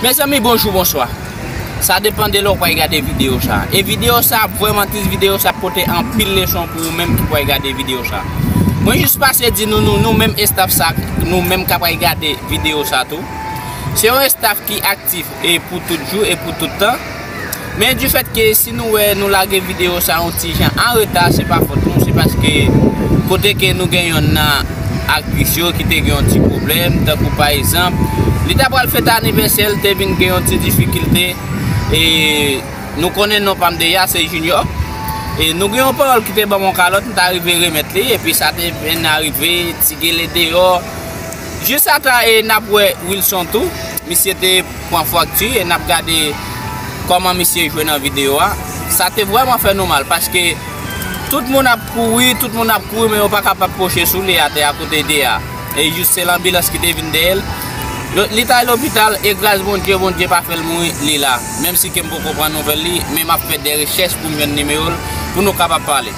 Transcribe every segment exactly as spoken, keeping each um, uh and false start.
Mezanmi, bonjou, bonswa. Sa depann de lè w pral gade videyo sa. E videyo sa ap vrèman tris, videyo sa ap pote anpil leson pou ou menm ki pral gade videyo sa. Mwen jis pase di nou, nou, nou menm estaf sa, nou menm k ap pral gade videyo sa tou. Se yon estaf ki aktif e pou tout jou e pou tout tan. Men di fèt ke si nou wè nou lage videyo sa yon ti jan an reta, se pa fòt nou, se paske kote ke nou gen yonn nan aktris yo ki te gen yon ti pwoblèm, tankou pa egzanp, li ta pral fete anivèsè l, te vin gen yon ti difikilte, e nou konnen non pa m deja, se Junior. E nou gen yon pawòl ki te ban m yon kalòt, m ta rive remèt li, epi sa te vin arive, ti gele deyò. Jis ata, e n ap wè Wilson tou, misye te pran frakti, e n ap gade kòman misye jwe nan videyo a. Sa te vrèman fè nou mal, paske tout moun ap kouri, tout moun ap kouri, men yo pa kapab pwoche sou li atè a kote l te ye a. E jis se lanbilans ki te vin dèyè l. Yo, li t al lopital, e gras Bondye, Bondye pa fè l mouri, li la. Menm si ke m poko pran nouvèl li, men m ap fè de rechèch pou m jwenn nimewo l, pou nou kapab pale.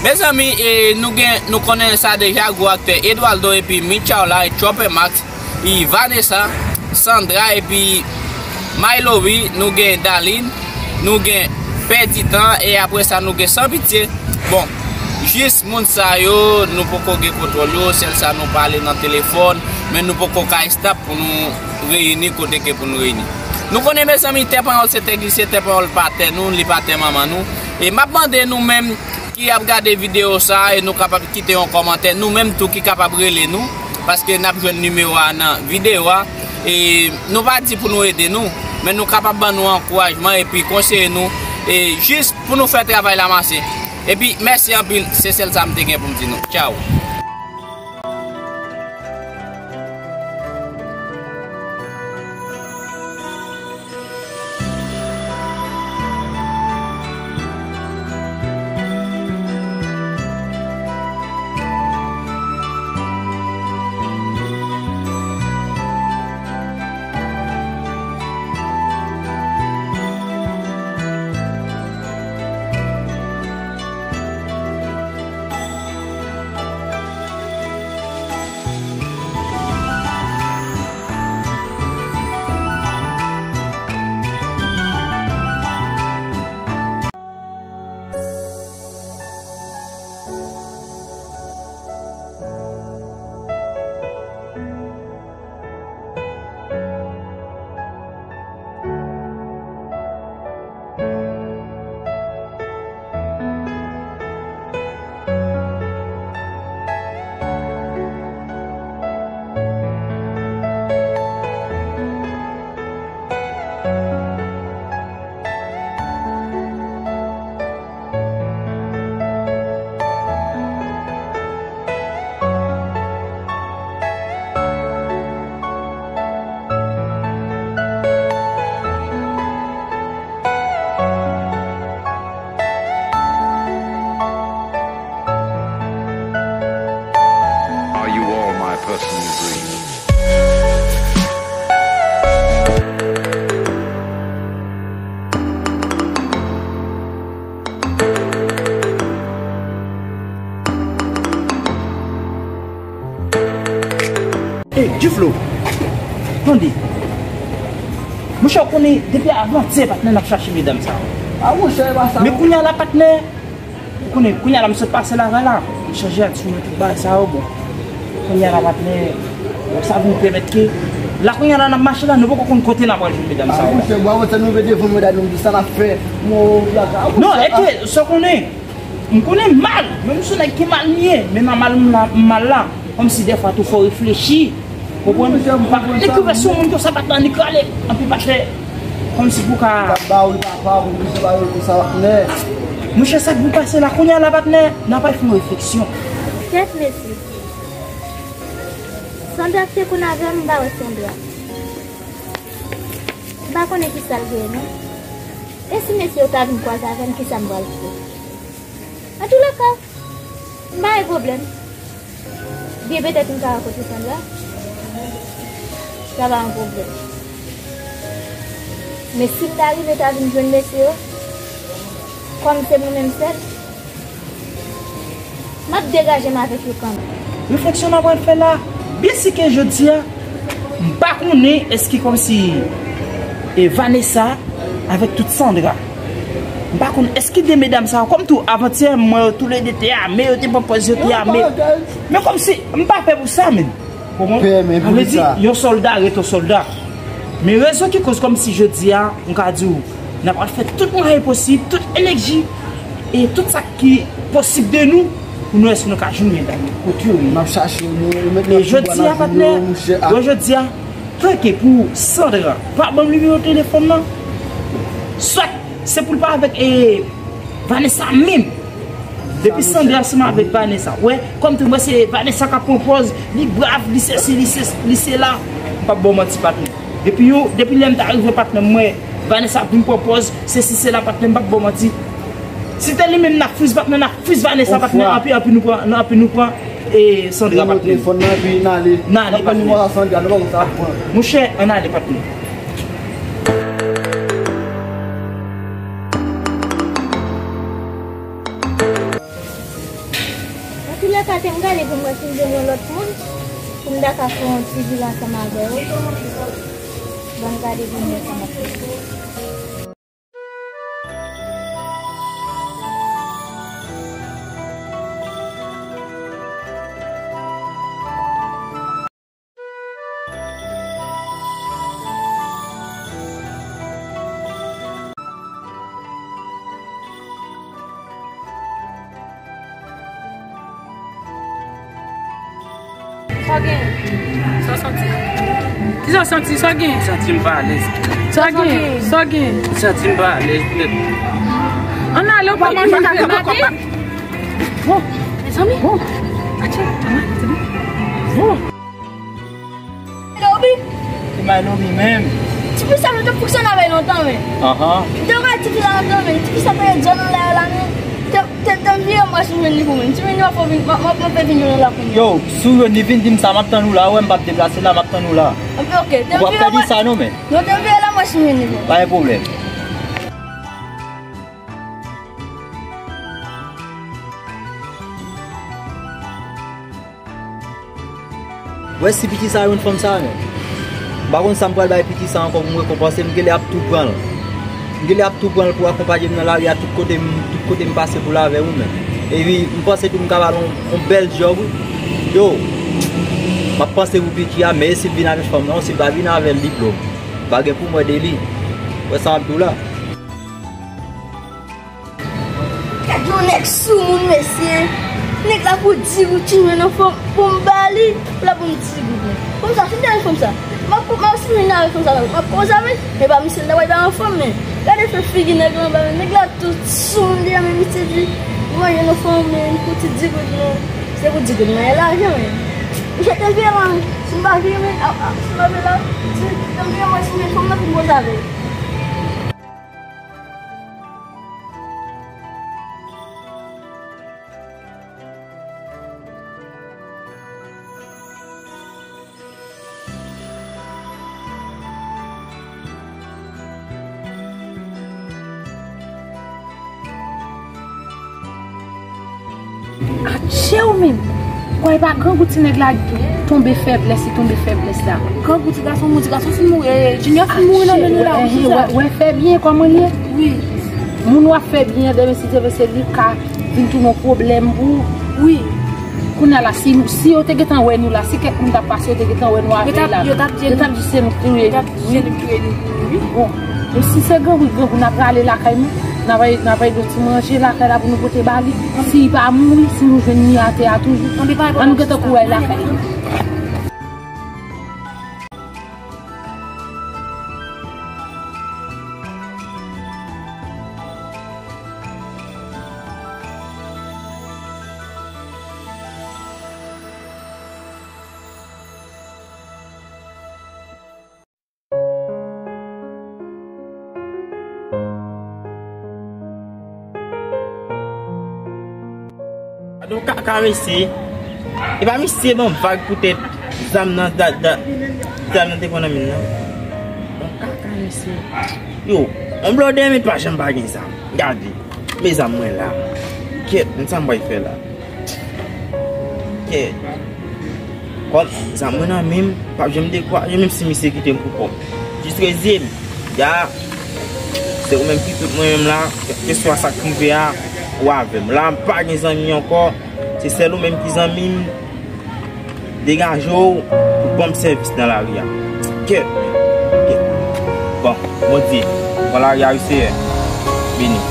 Mezanmi, e, nou gen, nou konnen sa deja, gwo aktè Eduardo epi Michaela e Chopper Max, e Vanessa, Sandra epi Mylory, nou gen Darline, nou gen Pèditan, e apre sa nou gen San Pitye. Bon, jis moun sa yo, nou poko gen kontwòl yo, sèl sa nou pale nan telefòn, men nou poko ka estap pou nou reyini kote ke pou nou reyini. Nou konnen, mezanmi, tè panyòl se tè glise, tè panyòl pa tè nou, li pa tè manman nou. E m ap mande nou menm ki ap gade videyo sa a, e nou kapab kite yon kòmantè, nou menm tou ki kapab rele nou, paske n ap jwenn nimewo a nan videyo a. E nou pa di pou nou ede nou, men nou kapab ban nou ankourajman epi konseye nou, e jis pou nou fè travay la mache. Epi, mèsi anpil, se sèl sa m te gen pou m di nou. Tchaw. Are you all my personal dreams? Ey, Djiflo, tande. Monchè, w konnen, depi avantyè, patnè, n ap chache medam sa yo. A, monchè, e pa sa. Men kounye a la, patnè, ou konnen, kounye a la, m sot pase lakay la. M chanje ak sou mwen tout bagay sa yo, bon. Kounye a la, patnè, sa vin pèmèt ke, la, kounye a la, n ap mache la, nou poko konn kote n ap pral jwenn medam sa yo. A, monchè, bon, avantyè, nou rive devan medam, nou di sa n ap fè. Non, e ke, sa w konnen. M konnen m mal, men m se yon nèg ki mal m ye, men nan mal m la, m mal la. Kòmsi dèfwa tou fò w reflechi. Konprann? Nik rive sou moun konsa, patnè, nik rale. Anpi patnè, kòmsi pou ka. Li pa ba ou, li pa pa ou, li pa ba ou, konsa, patnè. Monchè, sa k pou pase la, kounye a la, patnè, n a pral fè yon refleksyon. Kèt mesye. Sandra ki te konn avè m, m pa wè Sandra. M pa konnen kisa l genyen, non. E si mesye yo ta vin kwaze avè m, kisa m pral fè? Antouleka, m pa gen pwoblèm. Byen, petèt m ka rankontre Sandra. Sa pa yon pwoblèm. Men si m ta rive ta vin jwenn mesye yo, kòm se mwen menm sèl, m ap degaje m avèk yo kanmenm. Refleksyon n ap pral fè la, byen si ke jodi a, m pa konnen èske kòmsi E Vanessa avèk tout Sandra. M pa konn èske de medam sa yo, kòm tou avantyè, m wè yo toulede te ame, yo te pran pòz yo te ame. Men kòmsi, m pa pè pou sa, menm. Konprann? Pè, men sa vle di, yon sòlda ret yon sòlda. Men rezon ki koz kòmsi jodi a, m ka di w, n ap al fè tout mwayen posib, tout enèji, e tout sa ki posib de nou, pou nou wè si nou ka jwenn medam yo, kote yo ye. N ap chache yo, nou, nou met nan jodi a, patnè, wè jodi a, tanke pou Sandra pa ban m nimewo telefòn nan, swat se pou l pa avèk, e, Vanessa menm. Depi Sandra ansanm avèk Vanessa, wè, kòm tou mwen se Vanessa k ap pran pòz, li brav, li sesi, li se, li sela, m p ap ba w manti, patnè. Depi yo, depi lè m ta rive, patnè, m wè Vanessa ap vin pran pòz, sesi, sela, patnè, m p ap ba w manti. Si te li menm n ap friz, patnè, n ap friz Vanessa, patnè, anpi, anpi nou pran, anpi nou pran, e, Sandra, patnè. Telefòn nan, epi n ale. N ale, patnè. N ap pran nimewo a Sandra, nou pa konn sa ap pran. Monchè, ann ale, patnè. Nan pi lè ka te m gade pou m wè si m jwenn yon lòt moun, pou m ta ka fè yon ti vil ansanm avè yo. Ban m gade pou m wè sa m ap fè. Sa w gen? Sa w santi? Kisa w santi? Sa w gen? Santi m pa alèz. Sa w gen? Sa w gen? Santi m pa alèz nèt. Ann ale, ou pa manje sa. Bon, mezanmi. Bon. Atye, ann ale, se bon. Bon. Lobi. Se pa Lobi menm. Tifi sa, mwen te fonksyone avè l lontan, men. Ahan. M te wè tifi sa lontan, men. Tifi sa te djòl nan la, la, men. Te, te, te vire mwen si m jwenn li pou mwen. Tifi, m ap vin, m ap, m ap vin jwenn la kounye a. Yo, si w jwenn li, vin di m sa, m ap tann ou la, wè, m p ap deplase la, m ap tann ou la. Ok, te vire mwen. Ou p ap pèdi sa, non, men. Non, te vire la, mwen si m jwenn li pou mwen. Pa gen pwoblèm. Wè si piti sa jwenn fanm sa, men. M pa konn sa m pral bay piti sa ankò pou m rekonpanse l. M genlè ap tou pran l. M genlè ap tou pran l pou akonpaye m nan lari a tout kote m, tout kote m pase pou l avè ou, men. Epi, m panse tou m ka ba l yon, yon bèl djòb, wi. Yo, m ap panse pou piti a, men e si l vin avèk fanm nan, si l pa vin avè l, li blo m. Pa gen pou m wè de li. Wè sa m ap di w la. Gad yon nèg soumoun, mesye. Nèg la pou di goud, si m jwenn yon fanm pou m ba li, pou l ap ban m di goud, men. Fanm sa, si m te jwenn fanm sa, m ap, m ap, si m jwenn avèk fanm sa, m ap koze avè l, men pa misye l ta pral ba yon fanm, men. Gade fè figi nèg la anba, men. Nèg la tou soumoun deja, men misye di, mwen jwenn yon fanm, men, pou ti di goud, men. Se pou di goud, men, lajan, men. Misye te vire la, men. Si m pa vire, men, a, a, si m pa vire la, si m te vire, mwen, si m jwenn fanm nan, pou m koze avè l. Atchè w menm! Kwè e pa grangou ti nèg la tonbe feblès, li tonbe feblès la. Grangou ti gason, moun ti gason fin mouri, e, Junior fin mouri nan men nou la, wi, wè, wè, fè byen kòman l ye. Wi. Moun w ap fè byen an, demen si Dye vle se li k ka vin tounen yon pwoblèm pou ou. Wi. Kounye a la, si, si yo te gentan wè nou la, si kèk moun t ap pase, yo te gentan wè nou avè l la, yo t ap di se nou k touye li. Wi. Bon. E si se grangou, grangou, n ap rale lakay nou, n ap al, n ap al yon ti manje lakay la pou nou pote ba li. Si li pa mouri, si nou jwenn li atè a toujou, ann nou gentan kouri al lakay li. Gade yon kaka mesye. E pa misye ban m vag poutèt zam nan, da, da, zam nan te pran nan men l nan. Yon kaka mesye. Yo, yon blòdè men pa janm pa gen zam. Gade, men zam mwen la. Kèt, men sa m pral fè la. Kèt. Kòm zam mwen nan men m, p ap janm dekwa, menm si misye kite m pou kòb. Jis rezye m. Ya, se ou menm ki tout mwen menm la, kèlkeswa sa k rive a, ou avè m. La, m pa gen zanmi ankò, se sèl ou menm ki zanmi m. Degaje w pou ban m sèvis nan lari a. Kèt, kèt. Bon, Bondye, pran lari a wi, Seyè. Beni.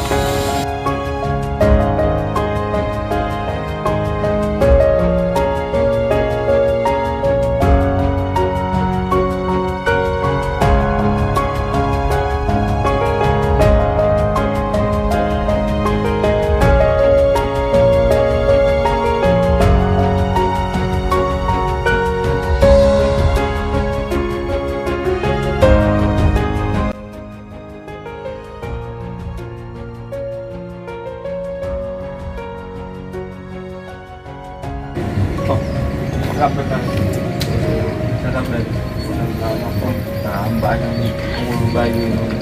Bon, sa k ap fèt la? Sa k ap fèt? Mwen anfòm. Ah, m pa janm wè bagay yo non.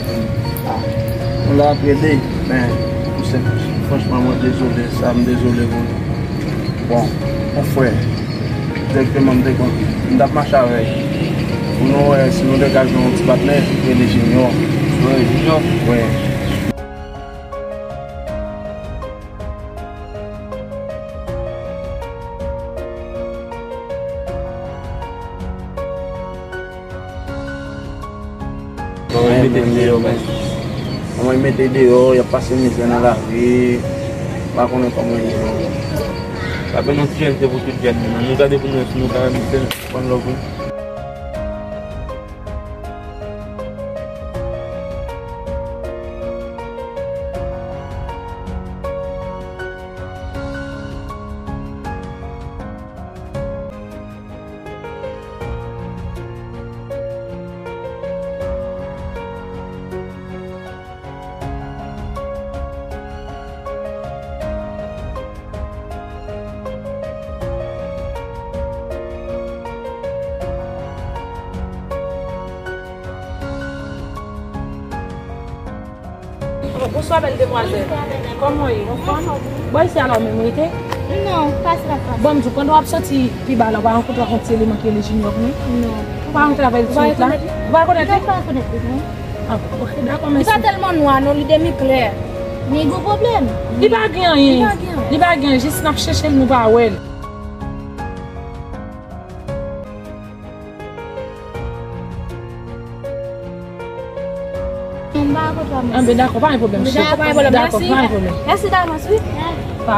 Ah, nou la ap rele, men, m se, franchman, mwen dezole, sa, m dezole pou, bon, mon frè, dirèkteman, m te konn, m t ap mache avèk, pou nou wè si nou degaj yon ti patnè, rele Junior. Wi, Junior? Wi. Kòman yo mete m deyò, men? Kòman yo mete deyò, y ap pase mizè nan lari, m pa konnen kòman yo ye non. Sa fè nou ti jèn, se pou tout jèn, men nou gade pou nou, si nou ka mete, one love, wi. Bonswa, bèl demwazèl. Kòman w ye? Anfòm? Bò isi a la w menm rete? Non, pase la, pase. Bon, m di w, pandan w ap soti pi ba la, w pa rankontre ak yon ti eleman ki rele Junior, non? Non. Ou pa rankontre avè l sou wout la? Ou pa rekonèt li? Ou pa rekonèt li, non. Ah, bon, ok, dakò, mèsi. Li pa tèlman nwa, non, li demi klè. Men li gon pwoblèm. Li pa gen anyen. Li pa gen anyen. Li pa gen anyen, jis n ap chèche l, nou pa wè l. M pa kontan, mèsi. Anben, dakò, pa gen pwoblèm, cheri. Dakò, pa gen pwoblèm, mèsi. Dakò, pa gen pwoblèm. Mèsi davans, wi. Pa,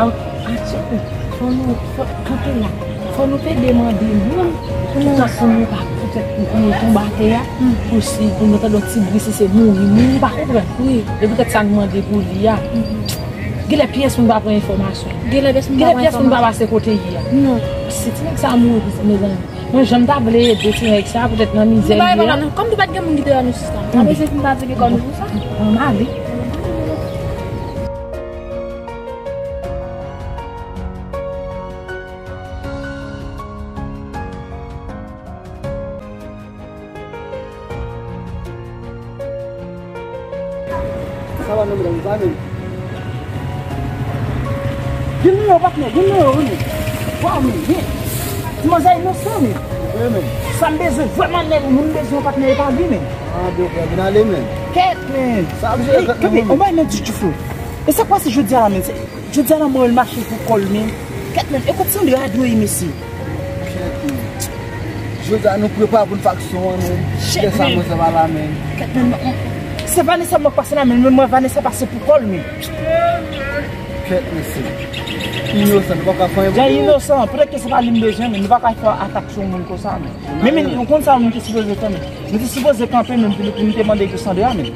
atè, fò nou, fò, kanpe la. Fò nou pede mande moun, pou tankou nou pa poutèt nou tonbe atè a, pou si, pou nou tande yon ti bri, si se mouri, mouri, ou pa konprann. Wi. E poutèt sa nou mande pou li a. Genlè pyès moun pa pran enfòmasyon. Genlè pyès moun pa pran enfòmasyon. Genlè pyès moun pa pase kote ye a. Non. Si ti nèg sa mouri, mezanmi. Mwen janm ta vle ede ti nèg sa, poutèt nan mizè li ye a. Kòm nou pa t gen moun ki te ba nou sistans, nou pa bezwen vin patike kò nou pou sa. Ann ale. Sa va non, medam, ou pa menm. Vin non, patnè, vin non, vin. Waw, men, men. Ti manzè inosan, men. Wi, men. Sa m bezwen vrèman, nèg, moun bezwen yon patnè, e pa li, men. Ah, bro, frè, vin ale, men. Kèt, men. Sa ap jere kèt, men. Hey, kanpe, on bay nan di chifou. E sa k pase jodi a la, men? Jodi a la, mwen wè l mache pou kò l, men. Kèt, men, e kot Sandra dwe ye, mesye? Kèt, men. Jodi a, nou prepare pou n faksyon an, men. Kiyès sa, men? Mwen, sa pa la, men. Kèt, men, se Vanessa mwen k pase la, men, men mwen, Vanessa pase pou kò l, men. Kèt, mesye. Inosan, nou pa ka fè anyen pou li. Jan inosan, poutèt ke se pa li m bezwen, men nou pa ka fè atak sou yon moun konsa, men. Men, men, ou konn sa, nou te sipoze fè, men. Nou te sipoze kanpe, men, pou nou, pou nou te mande pou Sandra, men.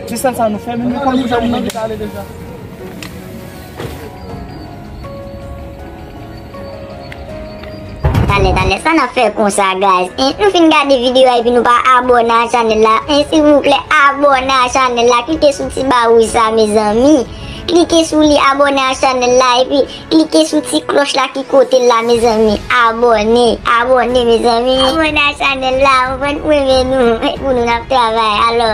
Se sèl sa nou fè, men, men, kòm nou fè, nou mande. Talè, talè, sa n ap fè konsa, guys? Hein, nou fin gade videyo a epi nou pa abòne a chanèl la. Hein, silvouplè, abòne a chanèl la. Klike sou ti ba wouj sa, mezanmi. Klike sou li, abòne a chanèl la, epi klike sou ti klòch la ki kote l la, mezanmi. Abòne, abòne, mezanmi. Abòne a chanèl la, ou konprann, pou renmen nou, pou nou n ap travay. Alò.